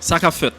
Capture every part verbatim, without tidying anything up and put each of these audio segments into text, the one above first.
Sa k ap fèt?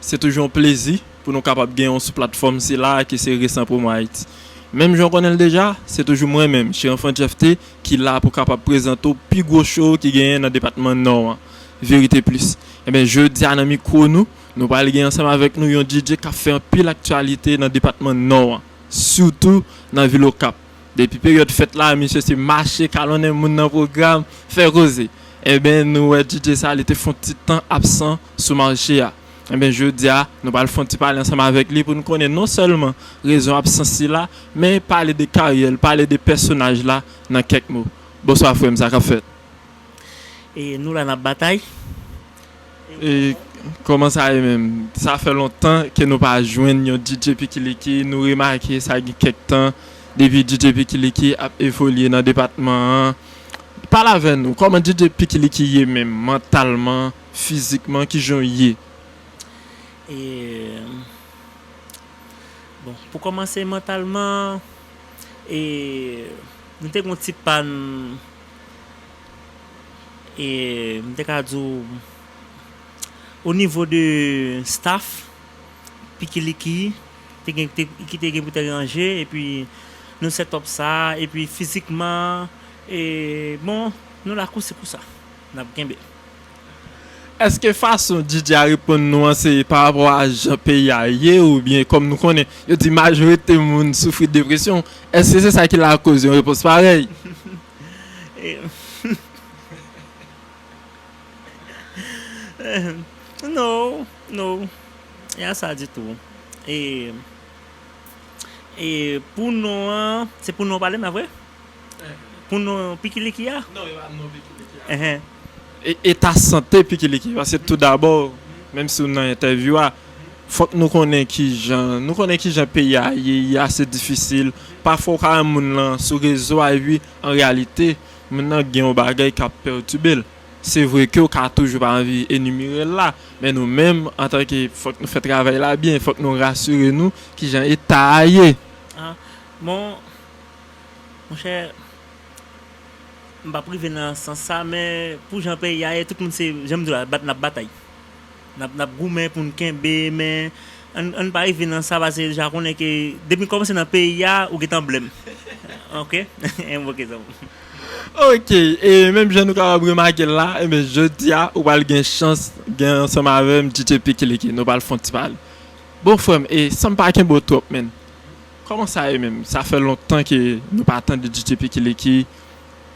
Se toujou yon plezi pou nou kapab gen w sou platfòm sila ki se Resan Promo Haiti. Menm jan w konnen l deja, se toujou mwen menm, Cheranfan Jeff T, ki la pou kapab prezante w pi gwo show ki genyen nan depatman Nò an, Verite Plis. Ebyen, jodi a nan mikwo nou, nou pral gen ansanm avèk nou yon D J k ap fè anpil aktyalite nan depatman Nò an, sitou nan vil Okap. Depi peryòd fèt la, misye se mache, kalonnen moun nan pwogram, fè koze. Enben, nou wè D J sa, li te fè yon ti tan absan sou mache a. Enben, jodi a, nou pral fè yon ti pale ansanm avèk li pou nou konnen non sèlman rezon absans sila, men pale de karyè l, pale de pèsonaj la nan kèk mo. Bonswa, frè m, sa k ap fèt? E nou la n ap batay. E kòman sa ye menm? Sa fè lontan ke nou pa jwenn yon D J Pikiliki. Nou remake sa gen kèk tan depi D J Pikiliki ap evolye nan depatman an. Pale avè nou, kòman D J Pikiliki ye menm, mantalman, fizikman, kijan w ye? E, bon, pou kòmanse mantalman, e, nou te gen yon ti pàn, e, m te ka di w, o nivo de staff, Pikiliki, te gen, te, ki te gen pou te ranje, epi nou set up sa, epi fizikman, e, bon, nou la kou se kou sa. N ap kenbe. Èske fason D J a reponn nou an se pa rapò a jan peyi a ye, oubyen kòm nou konnen, yo di majorite moun soufri depresyon, èske se sa ki lakoz yon repons parèy? E, no, no. E a sa ditou. E, e pou non an, se pou non pale m la vre? Pou non Pikiliki a? Non, e pa non Pikiliki a. Enhen. E, eta sante Pikiliki, paske tou dabò, menm si w nan entèvyou a, fòk nou konnen kijan, nou konnen kijan peyi a ye, ye ase difisil. Pafwa w ka wè moun lan sou rezo a, epi an reyalite, moun nan gen yon bagay k ap pètibe l. Se vre ke w ka toujou pa anvi enimere l la, men nou menm, antanke, fòk nou fè travay la byen, fòk nou rasire nou kijan eta a ye. Ah, bon, monchè, m p ap rive nan sans sa, men pou jan peyi a ye, tout moun se, jan m di w la, bat, n ap batay. N ap, n ap goumen pou n kenbe, men ann, ann pa rive nan sa, paske deja konnen ke depi n kòmanse nan peyi a, ou gentan blèm. Oke? Oke, zanmi. Oke, e menm jan nou kapab remake l la, enben, jodi a, ou pral gen chans gen ansanm avè m D J Pikiliki. Nou pral fè yon ti pale. Bon, frè m, e san m pa kenbe w twòp, menn. Kòman sa ye menm? Sa fè lontan ke nou pa tande D J Pikiliki.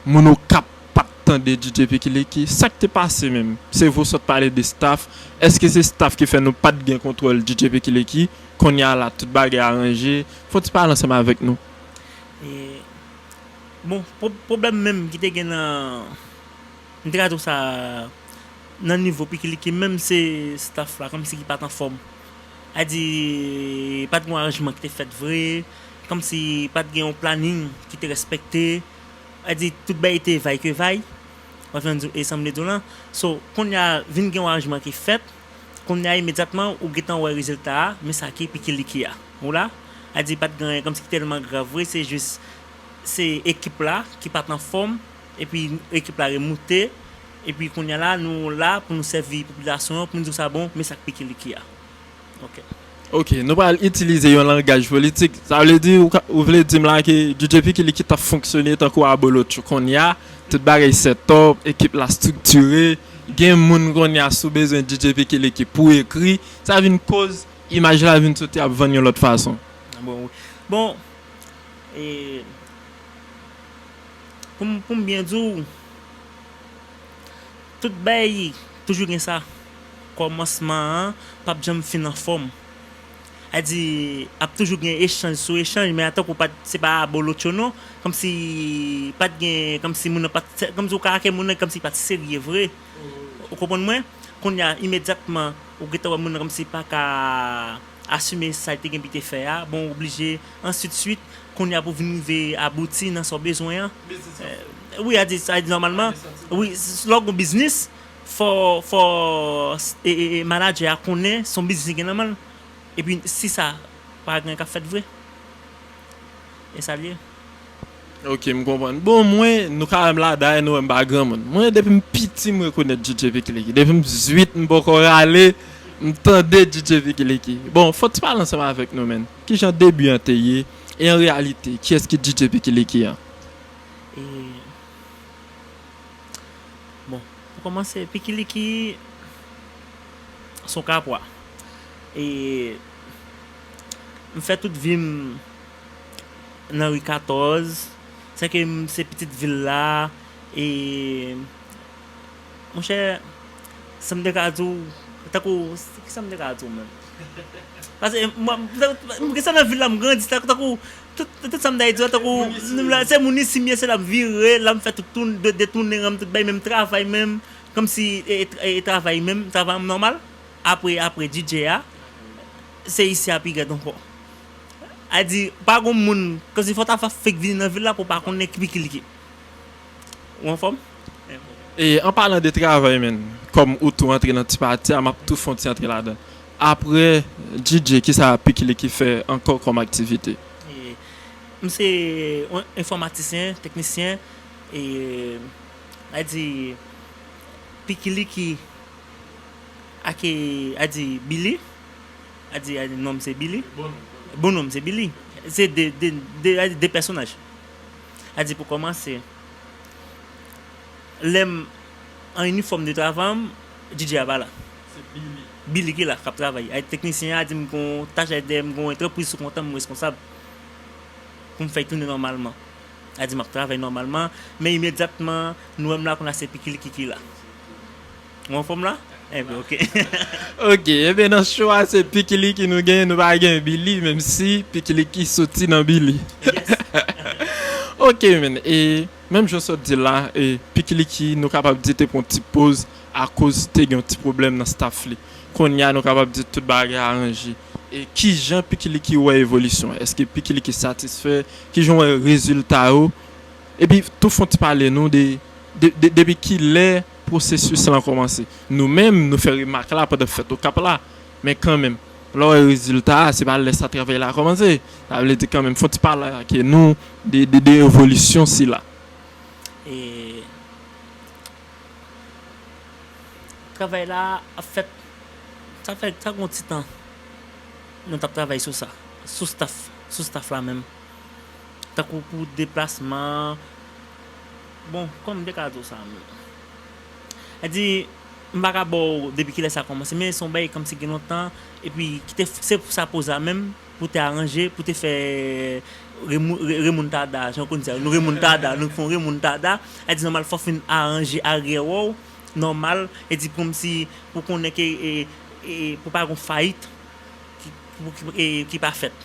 Moun Okap pa t tande D J Pikiliki. Sa k te pase menm? Se vre w sot pale de staff. Èske se staff ki fè nou pa t gen kontwòl D J Pikiliki? Kounye a la, tout bagay aranje. Fò w ti pale ansanm avèk nou. E, bon, pwo-, pwoblèm menm ki te gen nan, m te ka di w sa, nan nivo Pikiliki, menm se staff la, kòmsi ki pa t anfòm. A di, pa t gen yon aranjman ki te fèt vre, kòmsi pa t gen yon planning ki te respekte. A di, tout bagay te vay ke vay. Ou konprann e sa m vle di w lan. So, kounye a, vin gen yon aranjman ki fèt. Kounye a, imedyatman, ou gentan wè rezilta a, men sa ki Pikiliki a. Ou la, a di, pa t gen anyen kòmsi ki tèlman grav vre, se jis, se ekip la ki pa t anfòm, epi ekip la remoute, epi kounye a la, nou la pou nou sèvi popilasyon an, pou nou di sa bon, men sa k Pikiliki a. Ok. Ok, nou pral itilize yon langaj politik. Sa vle di, ou ka, ou vle di m la ke D J Pikiliki t ap fonksyone tankou abolotcho kounye a, tout bagay set up, ekip la estriktire, gen moun kounye a si w bezwen D J Pikiliki pou ekri, sa vin koz imaj la vin soti ap vann yon lòt fason. Bon, wi. Bon, e, pou m, pou m byen di w, tout bagay toujou gen sa. Kòmansman an p ap janm fin anfòm. A di, ap toujou gen echanj sou echanj, men tankou pa t, se pa abolotcho non. Kòmsi pa t gen, kòmsi moun nan pa t, kòmsi w ka wè ke moun nan kòmsi pa t serye vre. Ou konprann mwen? Kounye a, imedyatman, ou gentan wè moun nan kòmsi pa ka asime sa l te gen pou l te fè a. Bon, ou oblije, answit, swit, kounye a pou vin rive abouti nan sa w bezwen an. Biznis lan. Eh, wi, a di, sa di nòmalman. Wi, s-, lè w gen yon biznis, fò, fò, e, e, e, manadjè a konnen se yon biznis li gen nan men l. Epi, si sa, pa gen anyen k ap fèt vre. E sa l ye. Ok, m konprann. Bon, mwen, nou ka wè m lada e nou wè m pa granmoun. Mwen, depi m piti, m rekonèt D J Pikiliki. Depi m zwit, m poko rale, M tande D J Pickilicky. Bon, fò w ti pale ansanm avèk nou, menn. Kijan debi an te ye? E an reyalite, kiyès ki D J Pickilicky an? E, bon, pou kòmanse, Pickilicky se yon Kapwa. E m fè tout vi m nan ri katòz. Sèke m se pitit vil la. E, monchè, sa m te ka di w, tankou, kisa m te ka di w menm? Paske mwen, m gen sa nan vil la, m grandi, tankou, tankou, tout, tout sa m ta di w, tankou, se moun isi m ye, se la m vire, la m fè tout toun, de, detounen, ranm tout bay, menm travay menm, kòmsi, e, e, e travay menm, travay nòmal. Apre, apre D J a, se isi a pi rèd ankò. A di, pa gon moun, kòmsi fò ta fè fake vini nan vil la pou pa konnen ki Pickilicky. Ou anfòm? E an palan de travay, menn, kòm ou tou antre nan ti pati a, m ap tou fè yon ti antre ladan. Apre D J, kisa Pickilicky fè ankò kòm aktivite? E, m se yon enfòmatisyen, teknisyen, e, a di, Pickilicky, ake, a di, Billy, a di, a di, non m se Billy. Bon non m se Billy. Se de, de, de, a di, de pèsonaj. A di, pou kòmanse, lè m an inifòm de travay, D J a pa la. Se Billy. Billy ki la, k ap travay. Ay, teknisyen an di m gon tach, ay, dèyè m gon antrepriz sou kont an, m reskonsab pou m fè l tounen nòmalman. A di m ap travay nòmalman, men imedyatman, nou wè m la, kounye a se Pickilicky ki la. Ou anfòm la? Enben, oke. Oke, enben nan cho a se Pickilicky nou genyen, nou pa gen Billy, menm si Pickilicky soti nan Billy. Oke, menn, e menm jan w sot di la, e Pickilicky, nou kapab di te pran yon ti poz akoz te gen yon ti pwoblèm nan staff li. Kounye a, nou kapab di tout bagay aranje. E kijan Pickilicky wè evolisyon an? Èske Pickilicky satisfè? Kijan w wè rezilta yo? Epi tou fè yon ti pale nou de, de, de depi kilè pwosesis lan kòmanse. Nou menm, nou fè remak la pandan fèt Okap la. Men kanmenm, lè w wè rezilta a, se pa lè sa travay la kòmanse. Sa vle di kanmenm, fè yon ti pale ak nou de, de, de evolisyon sila. E travay la ap fèt, sa fè, sa gon ti tan nou t ap travay sou sa, sou staff, sou staff la menm. Tankou pou deplasman, bon, kòman m te ka di w sa menm? Sa di, m pa ka ba w depi kilè sa kòmanse, men se yon bagay kòmsi gen lontan, epi ki te, se pou sa poz la menm, pou te aranje, pou te fè remou-, re-, remontada, jan w konn di sa, nou remontada, nou fè yon remontada, sa di nòmal fò w fin aranje aryè w, nòmal, e di kòmsi pou konnen ke, e, e, pou pa gon fayit ki, ki, ki, e, ki pa fèt.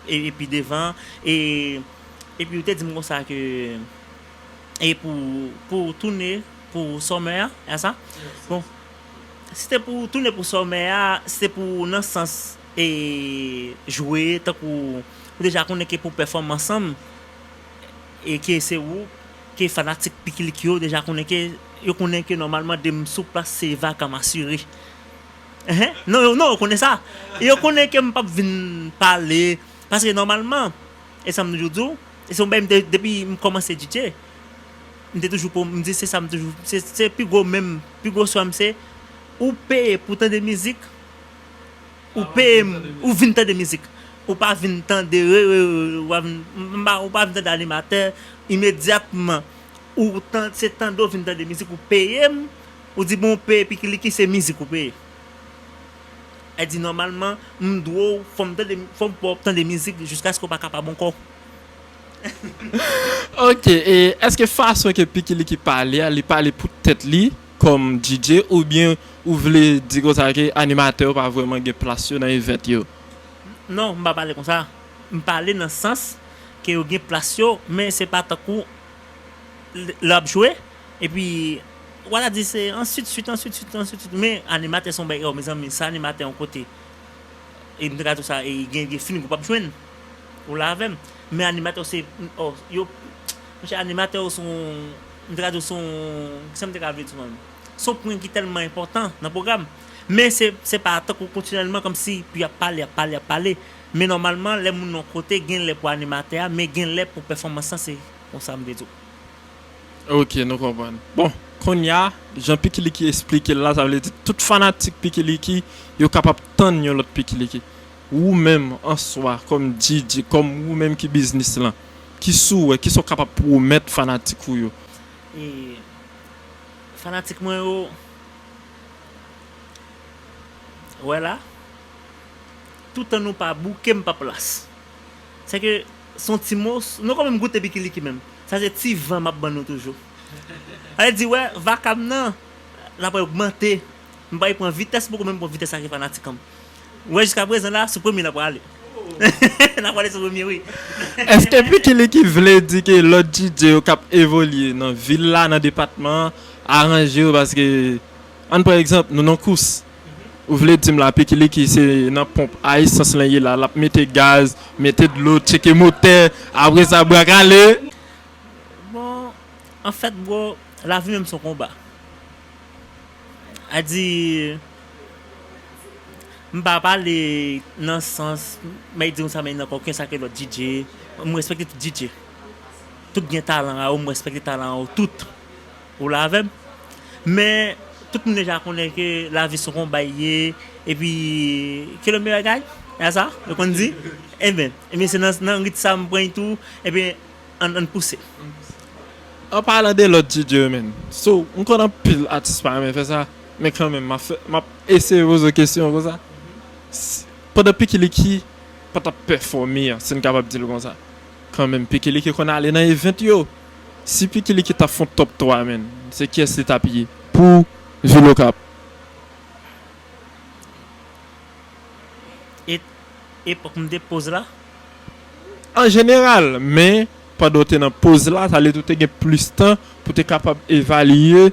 E, epi devan, e, epi yo te di m konsa ke, e pou, pou tounen pou summer a, e sa? Bon, si te pou tounen pou summer a, si te pou nan sans, e, jwe, tankou, ou deja konnen ke pou pèfòm ansanm, e ke se ou, ke fanatik Pickilicky yo deja konnen ke, yo konnen ke nòmalman de m sou plas se vakan m asire. Enhen. Non, yo, non, yo konnen sa. Yo konnen ke m p ap vin pale, paske nòmalman, e sa m toujou di w, e se yon bagay m te, depi m kòmanse D J, m te toujou pou, m di se sa m toujou, se, se pi gwo menm, pi gwo swè m se, ou peye pou tande mizik, ou peye m, ou vin tande mizik. Ou pa vin tande, re, re, re, ou pa vin, m pa, ou pa vin tande animatè, imedyatman, ou tan, se tande w vin tande mizik, ou peye m, ou di bon, ou peye Pickilicky, se mizik ou peye. E di nòmalman, m dwe w, fò m tande, fò m fè w tande mizik jiskaske w pa kapab ankò. Ok, e èske fason ke Pickilicky pale a, li pale pou tèt li kòm D J, oubyen ou vle di konsa ke animatè yo pa vrèman gen plas yo nan event yo? Non, m pa pale konsa. M pale nan sans ke yo gen plas yo, men se pa tankou l-, l ap jwe, epi w a di se answit swit, answit swit, answit swit. Men animatè se yon bagay, oh, mezanmi, sa animatè yon kote. E m te ka di w sa, e gen, gen fini gwoup ap jwenn. Ou la avè m. Men animatè se, oh, yo, monchè, animatè yo se yon, m te ka di w se yon, kisa m te ka vle di w menm? Se yon pwen ki tèlman enpòtan nan pwogram. Men se, se pa tankou kontinyèlman kòmsi pou y ap pale, ap pale, ap pale. Men nòmalman, lè moun nan yon kote, gen lè pou animatè a, men gen lè pou pèfòmans lan, se konsa m te di w. Ok, nou konprann. Bon, Kounye a, jan Pikiliki esplike l la, sa vle di tout fanatik Pikiliki, yo kapab tann yon lòt Pikiliki. Ou menm, an swa, kòm D J, kòm ou menm ki biznis lan, ki sou wè, ki sa w kapab pwomèt fanatik ou yo? E fanatik mwen yo, wè la, toutan nou pa bouke, m p ap las. Se ke se yon ti mo, nou kanmenm goute Pikiliki menm. Sa se ti van m ap ban nou toujou. Sa vle di, wè, vakam nan, l ap ogmante. M pral pran vitès, m poko menm pran vitès sa ki fanatik an m. Wè, jiska prezan la, sou premye n ap prale. N ap prale sou premye, wi. Èske Pikiliki vle di ke lòt D J yo k ap evolye nan vil la, nan depatman an, aranje yo? Paske, ann pran egzanp, nou nan kous. Ou vle di m la, Pikiliki se nan ponp a esans lan ye la, l ap mete gaz, mete dlo, tcheke motè, apre sa, bra kale? Bon, anfèt, bro, lavi menm se yon konba. A di, m pa pale nan sans, mwen di konsa, men nan okenn sa ke lòt D J, m respekte tout D J. Tout gen talan a yo, m respekte talan a yo tout. Ou la avè m? Men, tout moun deja konnen ke lavi se yon konba l ye, epi, que le meilleur gagne, e sa, yo konn di? Ebyen, ebyen, se nan, nan rit sa m pran tou, ebyen, ann, ann pouse. An palan de lòt D J yo, menn. So, m konn anpil atis pa renmen fè sa, men kanmenm, m ap fè, m ap eseye poze w kesyon konsa. S-, pandan Pikiliki pa t ap pèfòme an, si n kapab di l konsa. Kanmenm, Pikiliki konn ale nan event yo. Si Pikiliki t ap fè yon top twa, menn, se kiyès li t ap ye pou vil Okap? E, epòk m te poz la? An jeneral, men pandan w te nan poz la, sa vle di w te gen plis tan pou te kapab evalye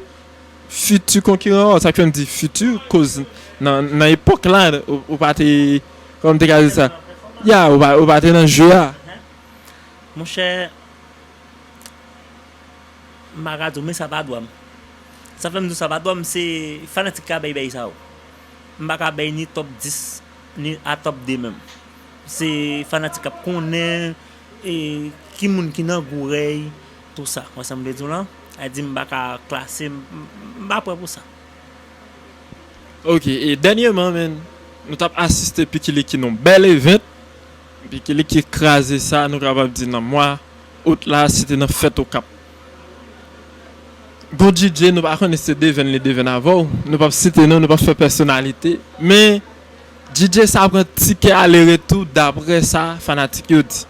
fiti konkiran w. Sa k fè m di fiti, koz nan, nan epòk la, ou, ou pa te, kòman m te ka di sa? Ya, ou pa, ou pa te nan je a. Monchè, m pa ka di w, men sa pa dwa m. Sa fè m di w sa pa dwa m, se fanatik ka bay bay sa yo. M pa ka bay ni top dis, ni a top de menm. Se fanatik k ap konnen, e, ki moun ki nan gourèy, tou sa. Wè sa m vle di w lan? A di m pa ka klase, m, m pa prè pou sa. Ok, e dènyèman, menn, nou t ap asiste Pikiliki nan bèl event. Pikiliki kraze sa, nou kapab di nan mwa out la, se te nan fèt Okap. Gon D J, nou pa konnen se devèn li devèn avè w, nou p ap site non, nou p ap fè pèsonalite, men D J sa pran tikè ale retou, daprè sa fanatik yo di.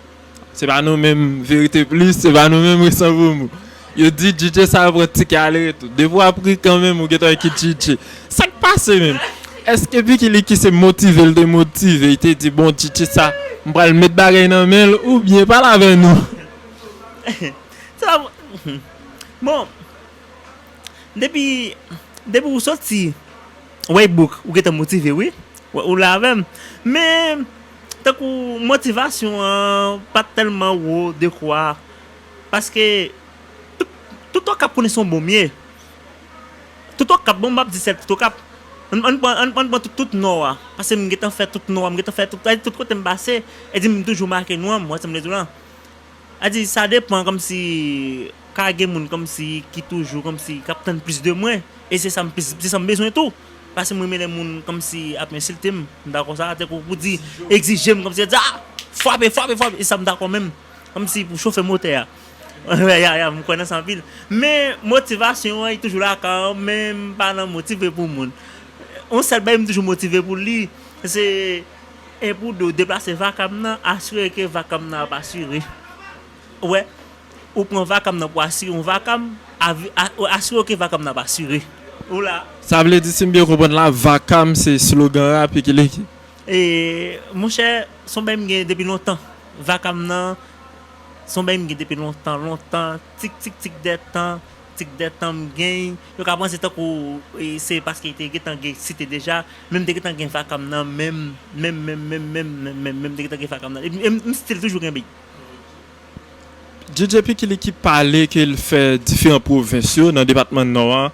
Se pa nou menm Verite Plis, se pa nou menm Resan Pou Mou. Yo di D J sa yo pran tikè ale retou. Depi w ap ri kanmenm, ou gentan wè ki D J. Sa k pase menm? Èske Pikiliki se motive l te motive, li te di, "Bon, D J sa, m pral met bagay nan men l," oubyen pale avè nou? Sa, bon, depi, depi ou soti Waybook, ou gentan motive, wi. Ou, ou la avè m. Men, tankou motivasyon an pa t tèlman wo dekwa. Paske tout, tout Okap konnen se yon bon m ye. Tout Okap, bon, m ap di sèl tout Okap. Ann, ann pran, ann, ann pran tout, tout Nò a. Paske m gentan fè tout Nò a, m gentan fè tout, tout kote m pase, e di m toujou make non an, wè sa m vle di w lan. A di, sa depan, kòmsi, ka gen moun kòmsi ki toujou kòmsi k ap tann plis de mwen. E se sa m plis, se sa m bezwen tou. Paske m renmen lè moun kòmsi ap ensilte m. M dakò sa, tankou pou di, egzije m kòmsi, di, "Ah, frape, frape, frape." E sa m dakò menm. Kòmsi pou chofe motè a. Ya, ya, m kwè nan sa anpil. Men motivasyon an, li toujou la ka, men m pa nan motive pou moun. Yon sèl bagay m toujou motive pou li, se, e pou de, deplase vakam nan, asire ke vakam nan ap asire. Ou wè, ou pran vakam nan pou asire yon vakam, avi-, a-, asire ke vakam nan ap asire. Ou la. Sa vle di, si m byen konprann la, vakam se slogan rap Pikiliki. E, monchè, se yon bagay m gen depi lontan. Vakam nan, se yon bagay m gen depi lontan, lontan, tik, tik, tik dè tan, tik dè tan m gen. Yo ka panse tankou, e, se paske te gentan gen site deja, men m te gentan gen vakam nan, menm, menm, menm, menm, menm, menm, menm, menm, m te gentan gen vakam nan. E m, e m, m still toujou gen big. D J Pikiliki pale ke l fè diferan pwovens yo nan depatman Nò a.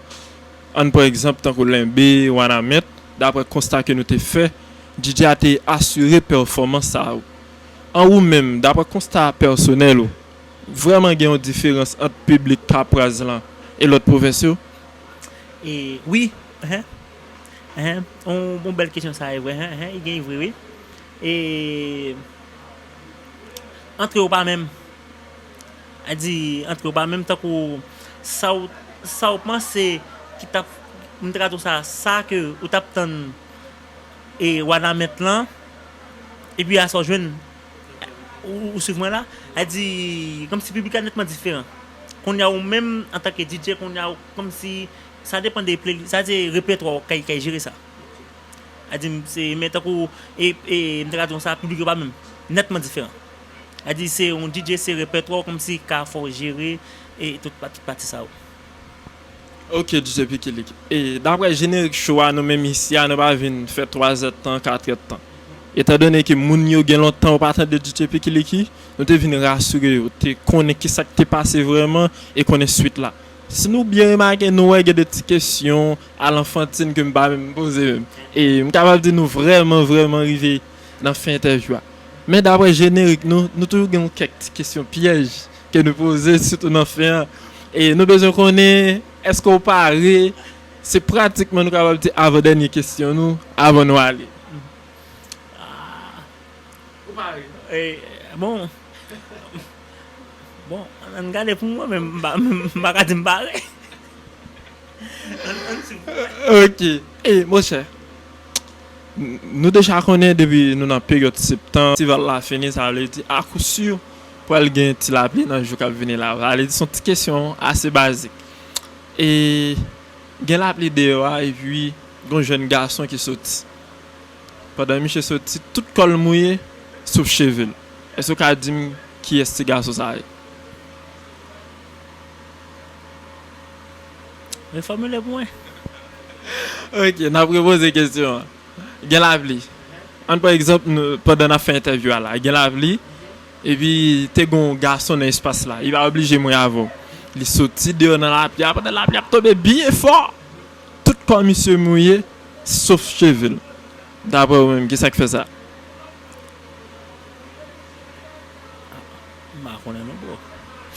Ann pran egzanp tankou Lenbe, Wanament, daprè konsta ke nou te fè, D J a te asire pèfòmans sa yo. An ou menm, daprè konsta pèsonèl ou, vrèman gen yon diferans ant piblik Kapraz lan e lòt pwovens yo? E wi, hen, hen, on, on bèl kesyon sa, e vre, hen, hen, li gen vre, wi. E antre yo pa menm. A di, antre yo pa menm, tankou sa w, sa w panse ki t ap, m te ka di w sa, sa ke ou t ap tann e wanament lan, epi a sa w jwenn, ou, ou swiv mwen la? A di, kòmsi piblik la nètman diferan. Kounye a ou menm, antanke D J, kounye a ou, kòmsi, sa depann de play, sa se repètwa w k ap, k ap jere sa. A di, se, men tankou, e, e, m te ka di w sa, piblik yo pa menm. Nètman diferan. A di, se yon D J, se repètwa w kòmsi ka fè w jere, e, tout pa-, tout pati sa yo. Ok, D J Pikilik. E, daprè jenerik show a, nou menm isi a, nou pa vin fè twa zè tan, kat zè tan. Etandone ke moun yo gen lontan yo pa tande D J Pikiliki, nou te vin rasire yo, te konnen kisa k te pase vrèman e konnen swit la. Si nou byen remake, nou wè gen de ti kesyon alanfantin ke m pa menm poze menm. E m kapab di nou vrèman, vrèman rive nan fen entèvyou a. Men daprè jenerik nou, nou toujou gen yon kèk ti kesyon pyèj ke nou poze, sitou nan fen an. E nou bezwen konnen, èske w pare? Se pratikman, nou kapab di, avan dènye kesyon nou, avan nou ale. Ah. Ou pare? E, bon. Bon, ann gade pou mwen, men m pa, m pa ka di m pare. Ann, ann swiv. Ok. E, monchè, n-, nou deja konnen depi nou nan peryòd septan, festival la fini, sa vle di, akousir, pral gen ti lapli nan jou k ap vini la. Sa vle di, se yon ti kesyon ase bazik. E, gen lapli deyò a, epi gen yon jèn gason ki soti. Pandan misye soti, tout kò l mouye, sof cheve l. Èske w ka di m kiyès ti gason sa ye? Refòmile pou mwen. Ok, n ap repoze kesyon an. Gen lapli. Ann pran egzanp, nou, pandan n ap fè entèvyou a la, gen lapli, epi te gen yon gason nan espas la, li pa oblije mouye avè w. Li soti deyò nan lapli a, pandan lapli ap tonbe byen fò, tout kò misye mouye, sof cheve l. Daprè ou menm, kisa k fè sa? M pa konnen non, bro.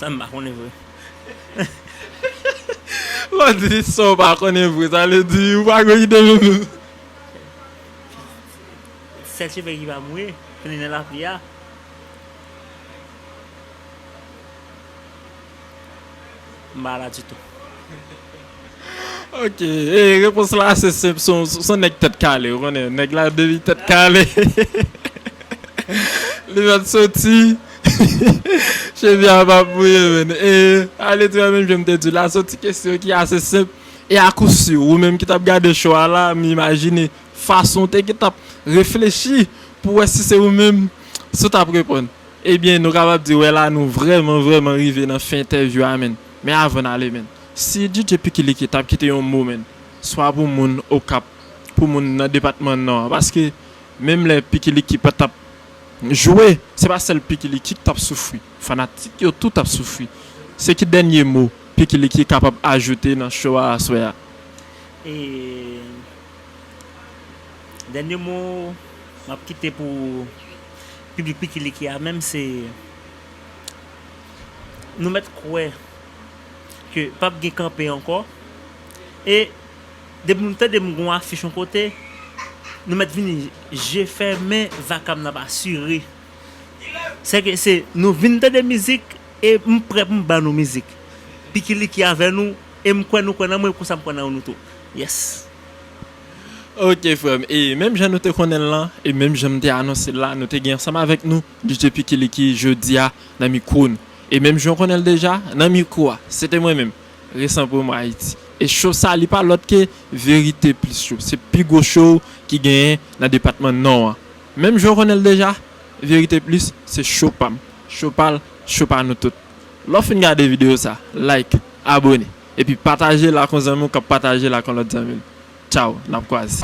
Sa m pa konnen vre. Lè w di sa w pa konnen vre, sa vle di ou pa gen ide menm. Sèl cheve ki pa mouye, konnen nan lapli a. M pa la ditou. Ok, e, repons la ase senp, se yon, se yon nèg tèt kale, ou konnen, nèg la depi tèt kale. Li mèt soti, cheve a p ap mouye, menn. E, ale trè menm jan m te di w la, se yon ti kesyon ki ase senp. E akousir, ou menm ki t ap gade show a la, m imajine fason w te gentan ap reflechi pou wè si se ou menm, si w t ap reponn. Ebyen, nou kapab di, wè la, nou vrèman, vrèman rive nan fen entèvyou a, menn. Men avan n ale, menn, si D J Pikiliki t ap kite yon mo, menn, swa pou moun Okap, pou moun nan depatman Nò a, paske menm lè Pikiliki pa t ap jwe, se pa sèl Pikiliki ki t ap soufri. Fanatik yo tou t ap soufri. Se ki dènye mo Pikiliki kapab ajoute nan show a aswè a? E dènye mo m ap kite pou piblik Pikiliki a menm, se nou mèt kwè ke p ap gen kanpe ankò. E depi nou tande m gen yon afich yon kote, nou mèt vini je fèmen, vakab n ap asire. Se ke se nou vin tande mizik e m prè pou m ba nou mizik. Pikiliki avè nou e m kwè nou kwè nan mwen, konsa m kwè nan nou tou. Yes. Ok, frè m. E menm jan nou te konnen l lan, e menm jan m te anonse l la, nou te gen ansanm avèk nou D J Pikiliki jodi a nan mikwo n. E menm jan w konnen l deja, nan mikwo a, se te mwen menm, Resan Promo Ayiti. E show sa, li pa lòt ke Verite Plis Show. Se pi gwo show ki genyen nan depatman Nò an. Menm jan w konnen l deja, Verite Plis, se show pa m. Show pa l, show pa nou tout. Lè w fin gade videyo sa, like, abone, epi pataje l ak yon zanmi w k ap pataje l ak yon lòt zanmi l. Tchaw, n ap kwaze.